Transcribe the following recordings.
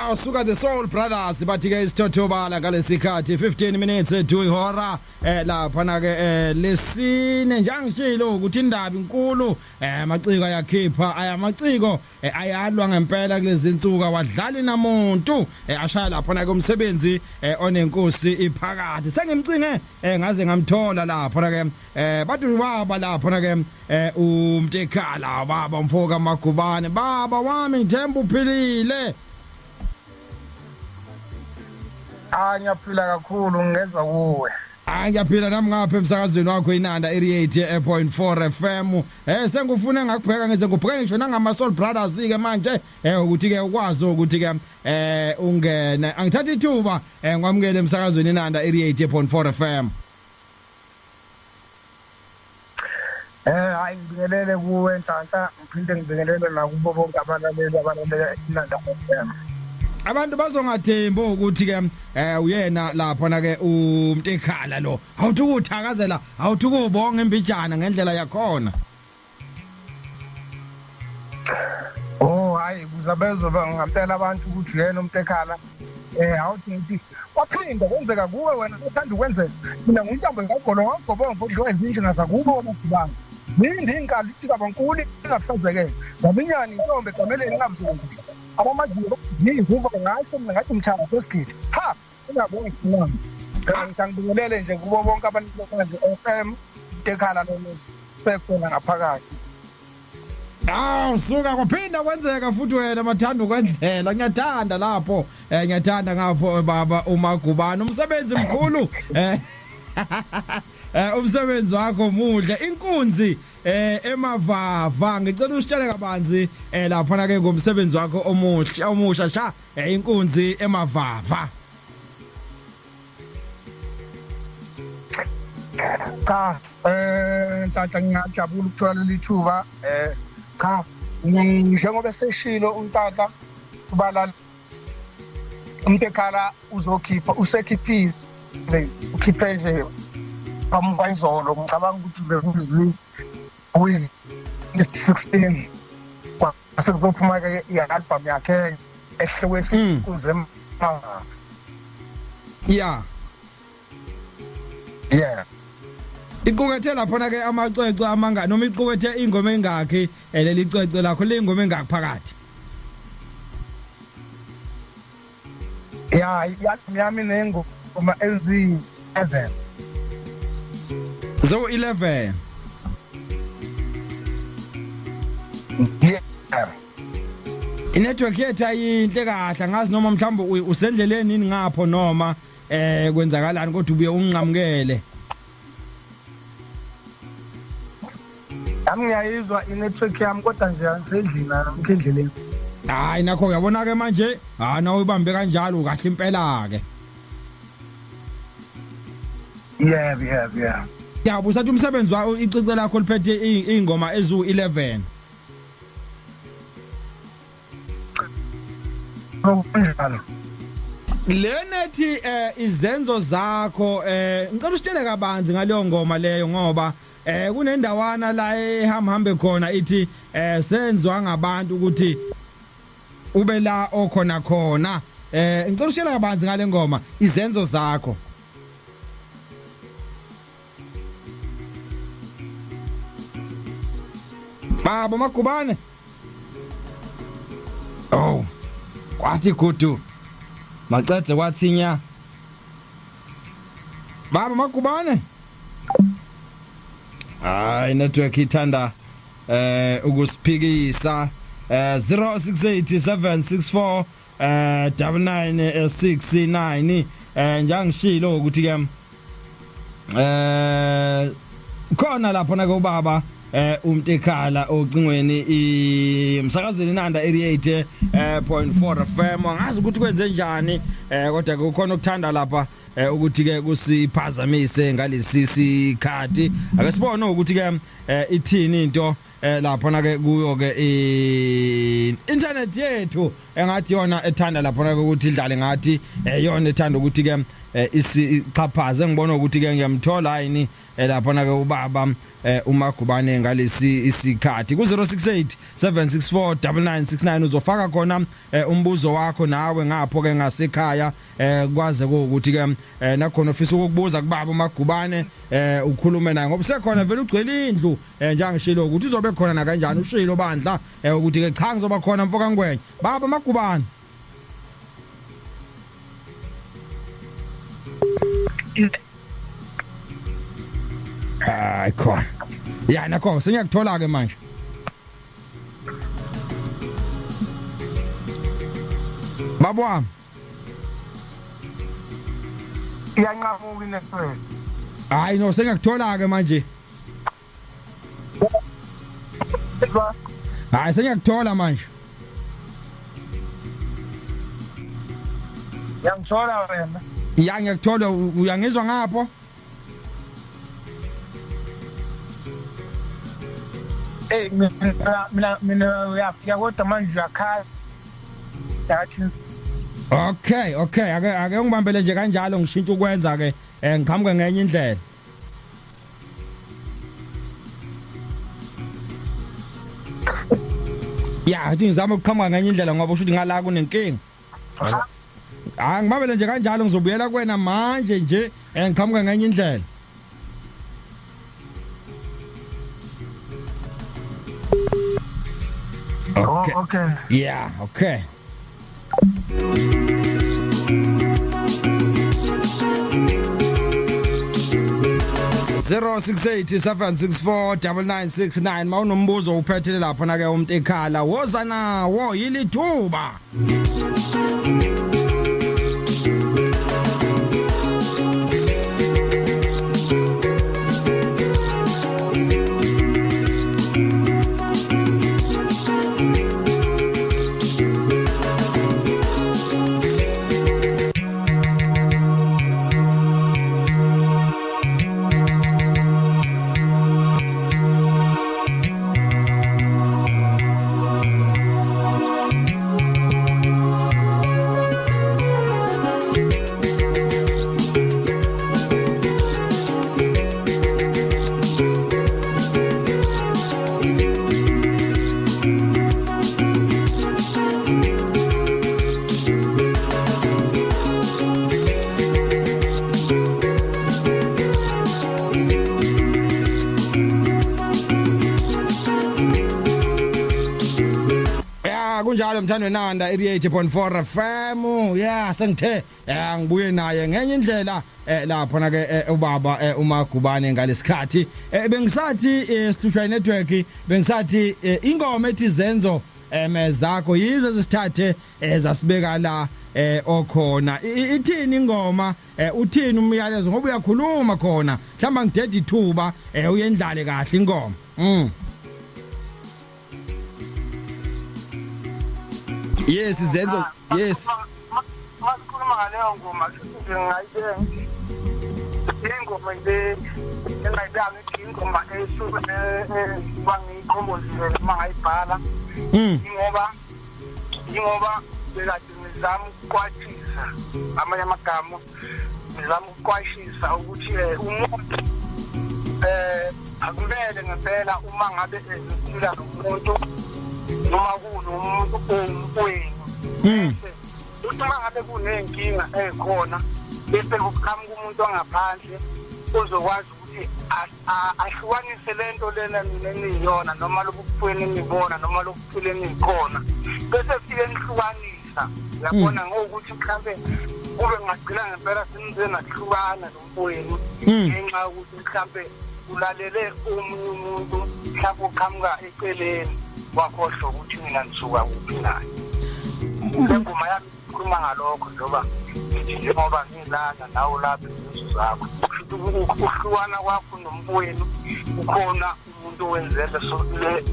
Ah suka the Soul Brothers bathi ke isithothobala ngalesikhathi 15 minutes to ihora eh lapha na ke eh, lesine njangishilo ukuthi indaba inkulu eh amaciko ayakhipha ayamaciko eh, ayalwa ngempela kulezi insuku awadlali namuntu eh, ashaya lapha na ke umsebenzi eh, onenkosi iphakathi sengimcinge eh, ngaze ngamthola lapha na ke eh bathi baba lapha na ke eh umtekhala baba mfoka magubane baba wami ngithemba uphilile. Ah ngiyaphila kakhulu ngezwa kuwe. Hayi ngiyaphila nami ngapha emsakazweni wakho inanda 88.4 FM. Eh sengufuna ngakubheka ngize ngubheke ngisho nangama Soul Brothers ke manje eh ukuthi ke ukwazi ukuthi ke eh ungene. Angithatha ithuba eh ngikwamukele emsakazweni inanda 88.4 FM. Eh hayi ngibingelele kuwe Nhlanhla ngiphinde ngibingelele nakubo bonke abalaleli abalalela iNanda FM. Abantu bazongathembi ukuthi ke eh uyena lapha na ke umntekhala lo. Awuthi ukuthakazela, awuthi ukubonga imbijana ngendlela yakhona. Oh hayi kuze bezoba ngampela abantu ukuthi uyena umntekhala. Eh awuthi ngithi waphinda kwenzeka kuwe wena uthanda ukwenzeka. Mina nguntambo ngagolo wagobombo udliwa izinja ngazakubo wamagibana. Zinde inkali ithi kabankulu ingabusazekela. Ngabinyani intombi egameleni ingabuzekela. Abamaziyo yingubo ngasho mina ngathi mthanda kwesigidi. Ha ungabongi nami. Cha ngibingelele nje kubo bonke abantu manje FM ekhala lona sekhona ngaphakathi. Aw suka kwaphinda kwenzeka futhi wena mathanda ukwenzela ngiyathanda lapho eh ngiyathanda ngapho eh, baba uMagubane umsebenzi mkhulu eh eh umsebenzi wakho muhle inkunzi eh emavava ngicela usitshele kabanzi eh lapha na ke ngomsebenzi wakho omuhle omusha sha eh, inkunzi emavava Cha eh Nhlanhla ngiyajabula ukuthola leli thuba eh cha njengoba seshilo uNhlanhla ubala umuntu ekhala uzokhipha usekhiphile ukhiphe nje phambi kwayizolo ngicabanga ukuthi bekuzi kuyi 16 kwase kuzophuma ke i-album yakhe ehlokwe sithi Inkunzi Emanga yeah yeah iqukethe laphona ke amacwecwe amanga noma iqukethe ingoma engakhi eh, leli cwecwe lakho lengoma engakhi phakathi ya i-album yami nengoma ezi-11 zo 11 yeah inetwork yethu ayinhle kahle angazi noma mhlawumbe usendleleni yini ngapho noma eh kwenzakalani kodwa ubuye unqamukele Nami ngiyayizwa i-network yami kodwa nje angisendlini angikho endleleni. Hayi nakho uyabona ke manje ha nawe ubambe kanjalo kahle impela ke. Yebo yebo yebo. Ya busathi umsebenzi wakho icici lakho liphethe ingoma ezu 11. Kunjalo. Lena ethi eh, izenzo zakho eh ngicela usitshele kabanzi ngaleyo ngoma leyo ngoba eh kunendawana la ehamhambe khona ithi eh senzwa ngabantu ukuthi ube la okhona khona eh ngicela usitshele kabanzi ngale ngoma izenzo zakho. Baba Magubane. Oh. Kwathi gudu. Macedze kwathi nya. Baba Magubane. Hayi network ithanda eh ukusiphikisa eh 068764 eh 9969 eh njangishilo ukuthi ke eh khona lapho na ubaba eh umntekhala ocingweni imsakazweni inanda 88.4 FM angazi ukuthi kwenze njani eh kodwa kukhona ukuthanda lapha. eh, ukuthi ke kusiphazamise ngalesi sikhathi. Ake sibone ukuthi ke eh, ithini into eh, lapha na ke kuyo ke internet yethu engathi yona ethanda lapha na ke ukuthi idlale ngathi yona ethanda ukuthi ke isichaphaze. Ngibona ukuthi ke ngiyamthola yini lapha na ke ubaba uMagubane ngalesi isikhathi ku 068 764 9969 uzofaka khona umbuzo wakho nawe ngapho ke ngasekhaya, kwaze ukuthi ke nakhona ufisa ukukubuza kubaba uMagubane, ukhulume naye ngoba usekhona vele, ugcwele indlu, njengishilo ukuthi uzobe khona na kanjani. Ushilo bandla ukuthi ke cha, ngizoba khona mfoka Ngwenya. Baba Magubane. Hayi khona ya, nakho sengiyakuthola ke manje. Baba wami. Iyanqamuka inetwork. Hayi no, sengiyakuthola ke manje. Hayi, sengiyakuthola manje. Yangithola wena? Ya, ngiyakuthola. Uyangizwa ngapho? Ey, mina uyafika kodwa manje uyakhala yathi. Okay, ake ungibambele nje kanjalo, ngishintsha ukwenza ke, ngiqhamuke ngenye indlela. Ya, athi ngizama ukuqhamuka ngenye indlela ngoba usho ukuthi ngala kunenkinga. Hayi, ngibambele nje kanjalo, ngizobuyela kuwena manje nje, ngiqhamuka ngenye indlela. Okay. Oh, okay. Yeah, okay. 0687649969 mawunombuzo uphethele lapha na ke umuntu ekhala, woza nawo, yilithuba. Ya, kunjalo mthando Nanda 88.4 FM. Ya, sengithe ngibuye naye ngenye indlela lapha na ke ubaba uMagubane ngalesikhathi. Bengisathi sihlushwa network, bengisathi ingoma ethi Zenzo zakho yize zisithathe zasibeka la okhona. Ithini ingoma, uthini umyalezo, ngoba uyakhuluma khona? Mhlamba ngidede ithuba, uyendlale kahle ingoma. Yes, Zenzo, yes. Masikhuluma ngaleyo ngoma, nje ngingayibeka ngithi ingoma le engayibeka ngithi ingoma esuke bangiyiqhombozile noma ngayibhala ingoba bekade ngizama ukuqwashisa, amanye amagama ngizama ukuqwashisa ukuthi umuntu akumele ngempela uma ngabe eziphila nomuntu noma kunomuntu owumfowenu, bese uthi uma ngabe kuney'nkinga ey'khona bese kuqhamuka umuntu wangaphandle ozokwazi ukuthi ahlukanise le nto lena nina eniyiyona noma lobu bufweni enibona noma lobu buphila eniyikhona, bese fike nihlukanisa, uyabona, ngokuthi mhlampe kube ngagcina ngempela senize nahlukana nomfowenu ngenxa yokuthi mhlampe ulalele omunye umuntu mhlawumbe uqhamuka eceleni, wakhohlwa ukuthi mina ngisuka kuphi naye. Le ngoma yami ikhuluma ngalokho, njengoba ngithi njengoba ngilana nawe lapha izinto zakho, kusho ukuthi ukuhlukana kwakho nomfowenu kukhona umuntu owenzele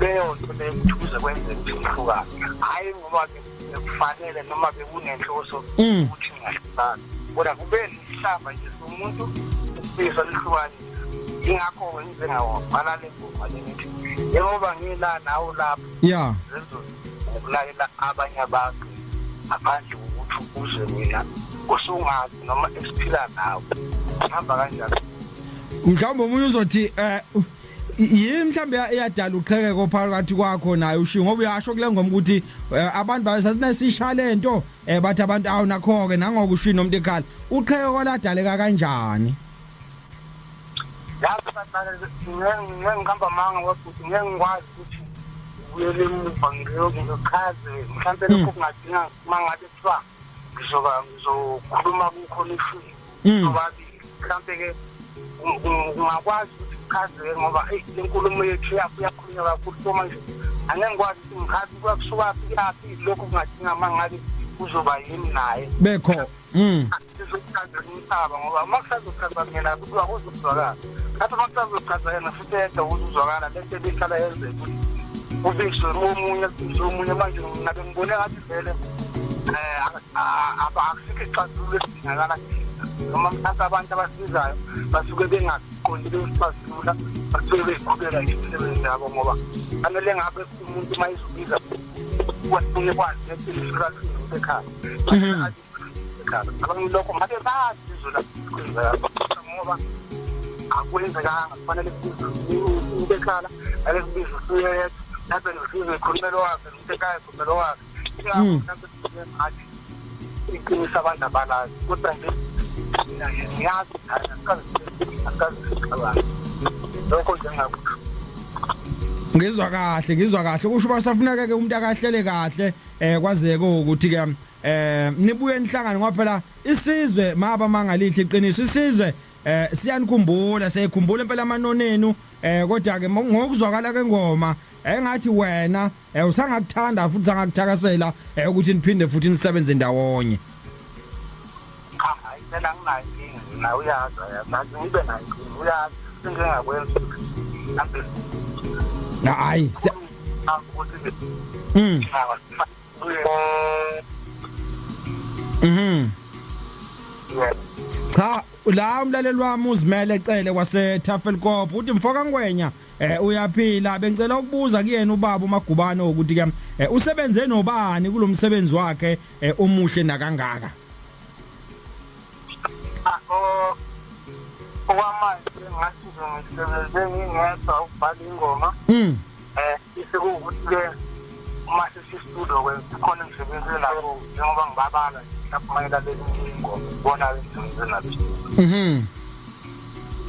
leyo nto leyo ukuthi kuze kwenzeke ukuthi nihlukane, hhayi ngoba bekufanele noma bekunenhloso ukuthi ningahlukani. Kodwa kube nesihlamba nje somuntu ukufisa lihlukanisa. Ingakho ngize ngawabhala le ngoma le ngithi njengoba ngila nawe lapho zenzo ukulalela abanye abantu ngaphandle kokuthi uzwe mina usungazi noma esiphila nawe hamba kanjani. Mhlawumbe omunye uzothi yini mhlawumbe eyadala uqhekeko phakathi kwakho naye ushiwo, ngoba uyasho kule ngoma ukuthi abantu basasinasisha lento, bathi abantu awu nakho ke nangoku ushiwo nomuntu ekhala, uqhekeko ladaleka kanjani? Yazi bahlale ngeke ngiqamba amanga ngoba ngeke ngikwazi ukuthi ngibuyele emuva ngiyochaze mhlawumbe lokho kungadinga uma ngabe kuthiwa ngizoba ngizokhuluma kukho nishini sobabili, mhlawumbe-ke ungakwazi ukuthi kuchazeke ngoba eyi le nkulumo yethu iyakhulunywa kakhulu. So manje angeke ngikwazi ukuthi ngichaze ukuba kusukaphi kuyaphi, lokho kungadinga uma ngabe kuzoba yimi naye bekho. Sizochaza umhlaba ngoba uma kusazochaza mina kuthiwa kuzozwakala, lapho uma kusazochaza yena futhi yedwa kuzozwakala. Le nto ebihlala yenzeka ukuthi kubizwe omunye, kubizwe omunye. Manje mina bengibone ngathi vele akusikho isixazululo esidingakala kuthina, noma mhlawumbe abantu abasizayo basuke bengakuqondile ukusixazulula, basuke beziqhubela nje imisebenzi yabo, ngoba fanele ngabe umuntu uma ezobiza kwafune kwazi neqiniso kakhulu umuntu ekhaya ekhaya. Abanye lokho ngabe bazi izwe kwenzeka ngoba akwenzekanga. Kufanele kubizwe umuntu ekhala, ake kubizwe usuyedwa lapho nosizwe ekhulumela wakhe, nomuntu ekhaya ekhulumela wakhe. Ingakho mhlawumbe ngathi iqiniso abantu abalazi, kodwa nje mina nje ngiyazi ukuthi hhayi, asikaze sixabane, lokho nje engakusho. Ngizwa kahle, ngizwa kahle. Kusho basafuneka ke umuntu akahlele kahle, kwazeke ukuthi ke nibuye nihlangane, ngoba phela isizwe maba mangalihle iqiniso, isizwe siyanikhumbula, siyayikhumbula impela amanonenu, kodwa ke ngokuzwakala kengoma engathi wena usangakuthanda futhi usangakuthakasela ukuthi niphinde futhi nisebenze ndawonye. Cha, hayi phela anginayo inkinga nawe, uyazi, ayazi ngibe nayo inkinga, uyazi sengingakwenza mhlawumbe. Hayi, ukuthi Cha, la umlaleli wami uzimele cele kwase Tafelkop uthi, mfoka Ngwenya, uyaphila? Bengicela ukubuza kuyena ubaba uMagubane ukuthi ke usebenze nobani kulomsebenzi wakhe omuhle nakangaka? Okwamanje ngathi nje ngisebenze ngingedwa ukubhala ingoma. Isekuwukuthi-ke uma sesi-studio ke khona engisebenze nabo, njengoba ngibabala nje mhlawumbe uma ngilalela ingoma bona engisebenze nabo.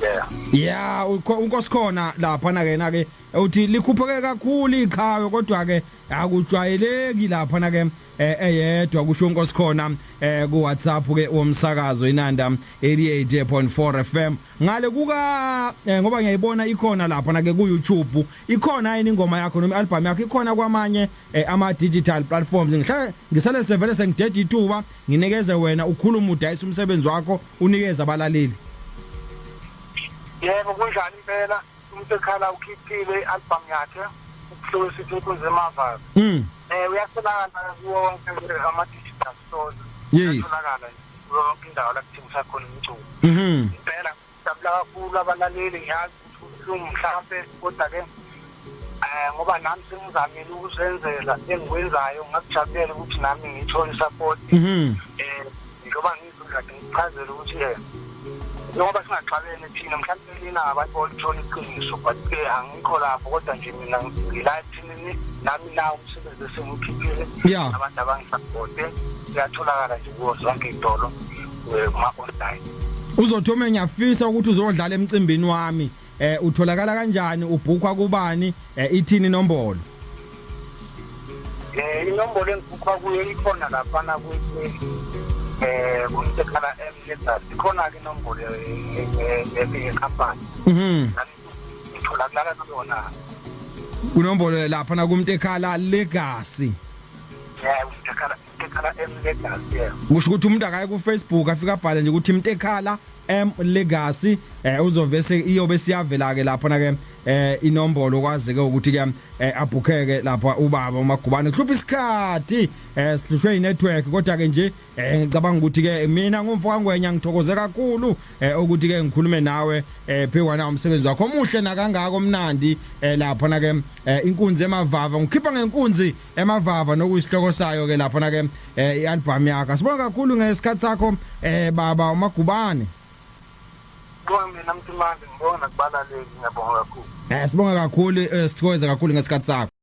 Yeah. Yeah, uNkosikhona lapha na ke na ke uthi likhuphuke kakhulu iqhawe, kodwa ke akujwayeleki lapha na ke eyedwa, kusho uNkosikhona ku WhatsApp ke womsakazo Inanda 88.4 FM. Ngale kuka ngoba ngiyayibona ikhona lapha na ke ku YouTube, ikhona yini ingoma yakho noma album yakho, ikhona kwamanye ama digital platforms? Ngihlale ngisale sevele sengideda ithuba, nginikeze wena ukhuluma, udayisa umsebenzi wakho, unikeze abalaleli. Yebo, kunjani impela, umuntu ekhala ukhiphile i-album yakhe ubuhloko esithi Inkunzi Emavazi. Uyatholakala kuwo wonke ama-digital stores. Uyatholakala kuyo yonke indawo la kuthengisa khona umculo. Impela ngijabula kakhulu, abalaleli, ngiyazi ukuthi kubuhlungu mhlampe, kodwa-ke ngoba nami sengizamile ukuzenzela engikwenzayo, ngakujabulela ukuthi nami ngithole i-support. Njengoba ngizokade ngikuchazele ukuthi njengoba singaxabene thina, mhlawumbe lina abantu bolithola iqiniso, but ke angikho lapho, kodwa nje mina ngila ekuthenini nami na umsebenzi esengiwukhiphile abantu abangisapote, kuyatholakala nje kuwo zonke iy'tolo kuma-online. Uzothome, ngiyafisa ukuthi uzodlala emcimbini wami. Utholakala kanjani, ubhukwa kubani, ithini inombolo? Inombolo engibhukwa kuyo ikhona laphana kuNtekhala M Legacy, ikhona-ke inombolo yekhampani. Ngitholakala kuyona. Kunombolo lapha na kuMntekhala Legacy. Yeah, uMntekhala, Mntekhala M Legacy, yeah. Kusho ukuthi umuntu akaye ku Facebook afika abhale nje ukuthi Mntekhala M Legacy, uzovese iyobe siyavela ke lapha na ke. eh inombolo kwazeke ukuthi ke eh, abhukheke lapha ubaba uMagubane. Kuhlupha isikhathi eh sihlushwe inetwork, kodwa ke nje eh ngicabanga ukuthi ke mina ngumfo kaNgwenya ngithokoze kakhulu eh ukuthi ke ngikhulume nawe eh phekwana umsebenzi wakho omuhle nakangaka omnandi eh lapha na ke eh, inkunzi emavava ngikhipha ngenkunzi emavava nokuyisihloko sayo ke lapha na ke eh, ialbum yakho. Sibonga kakhulu ngesikhathi sakho eh baba uMagubane. Ngibonga mina Mntimande, ngibonga nakubalaleli, ngiyabonga kakhulu. Eh sibonga kakhulu, sithokoze kakhulu ngesikhathi sakho.